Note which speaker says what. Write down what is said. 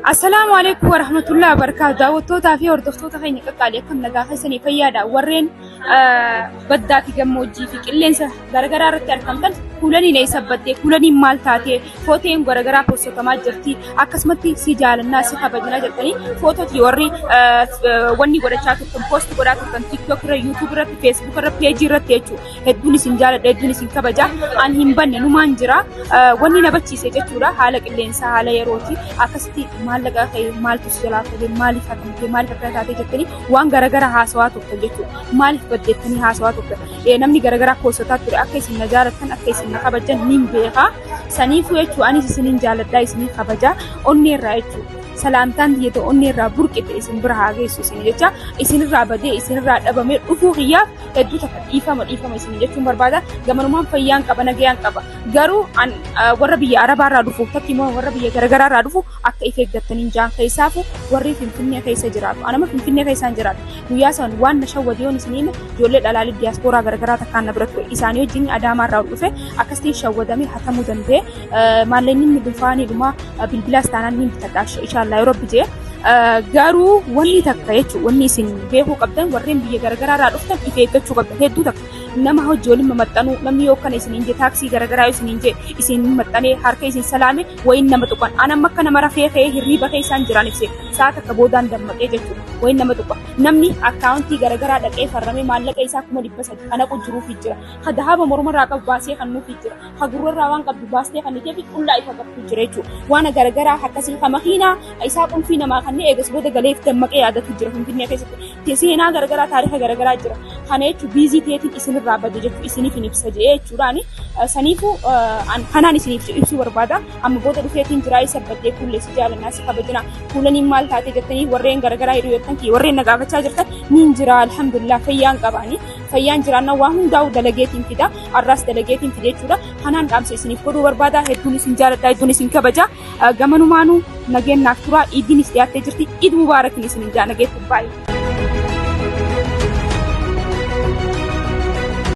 Speaker 1: Assalaamu alaikum warahmatullahi wabarakatuh. Daawwattootaa fi hordoftoota keenya qaqqaalii, akkam nagaa keessanii, fayyaadha? Warreen baddaa fi gammoojjii fi qilleensa garaagaraa irratti argamtan, Kuulaniin eessa baddee, Kuulaniin maal taatee, footeen garaagaraa postotamaa jirti, akkasumatti si jaalannaa, si kabajnaa jettanii footootii warri wanni godhachaa turtan, post godhaa turtan, TikTok irra, YouTube irratti, Facebook irra, peejii irratti jechuudha. Hedduun isin jaaladha, hedduun isin kabaja. An hin banne, numaan jira. Wanni na bachiise jechuudha haala qilleensaa, haala yerooti. Akkasitti maallaqa ka'e maaltu si jalaa fuudhe, maaliif hatamte, maaliif akkana taatee jettanii waan garaagaraa haasawaa turtan jechuudha. Maaliif baddeettanii haasawaa turtan. Namni garaagaraa poostotaa ture. Akka isin na jaalattan, akka isin na kabajan nin beeka. Saniifuu jechuudha, anis isinin jaaladhaa, isinin kabaja onneerraa jechuudha. Salaamtaan tiyya ta'e onnee irraa burqite isin bira haa geessu isin jecha, isinirraa badee isinirraa dhabamee dhufuu kiyyaaf hedduu takka dhiifama dhiifama isin jechuun barbaada. Gamanumaan fayyaan qaba, nagayaan qaba. Garuu an warra biyya Arabaarraa dhufu, takki immoo warra biyya garagaraarraa dhufu akka if eeggattaniin jaan. Keessaafu warri Finfinnee keessa jiraatu. Anama Finfinnee keessaan jiraatu. Guyyaa san waan na shawwade yoon isin hime, ijoollee dhalaalii diyaaspooraa garagaraa takkaan na bira ture. Isaanii wajjin Adaamaarraa ol dhufe, akkasitti shawwadamee hatamuu danda'e. Maallaqni inni dhuunfaanii dhuma bilbilaas taanaan ni bitadha inshallah yeroo Rabbi jee. Garuu wanni takka jechuun, wanni isin beekuu qabdan, warreen biyya garagaraa irraa dhuftan if eeggachuu qabdan. Hedduu takka nama hojii waliin mamaxxanuu, namni yoo akkana isin hin jee, taaksii garagaraa isin hin jee, isin maxxanee harka isin salaame wayin nama tuqan. An amma akka nama rafee ka'ee hirriiba keessaan jiraan ibsee sa'a takka boodaan dammaqee jechuudha. Wayin nama tuqa. Namni akkaawuntii garagaraa dhaqee farramee maallaqa isaa 300,000 kan haqu jiruufi jira. Ka dahaba mormarraa qabu baasee kan nuufi jira. Ka gurrarraa waan qabdu baastee kan fi qullaa ifa qabdu jira jechuudha. Waan garagaraa akkasii, ka makiinaa isaa qulfii namaa kanneen eegas booda galeef dammaqee yaadatu jira Finfinnee keessatti. Seenaa garagaraa, taarifa garagaraa jira. Kana jechuun busy ta'eetiin isinirraa bade jechuudha, isiniif hin ibsa jedhee jechuudhaani. Saniifuu kanaan isiniif ibsuu barbaada. Amma booda dhufeetiin jiraa. Isa baddee kuullee, si jaalannaa, si kabajinaa, Kuulaniin maal taate jettanii warreen garagaraa hiriyoottan kiyya warreen na gaafachaa jirtan, niin jira, alhamdulillah, fayyaan qabaani. Fayyaan jiraannaa waa hundaa'u dalageetiin fida. Har'aas dalageetiin fide jechuudha. Kanaan dhaamsa isiniif godhuu barbaada. Hedduun isin jaaladha, hedduun isin kabaja. Gamanumaanuu nageenyaaf turaa. Iidiinis dhiyaattee jirti. Iid mubaarakin isin jaa, nageetti baay'ee.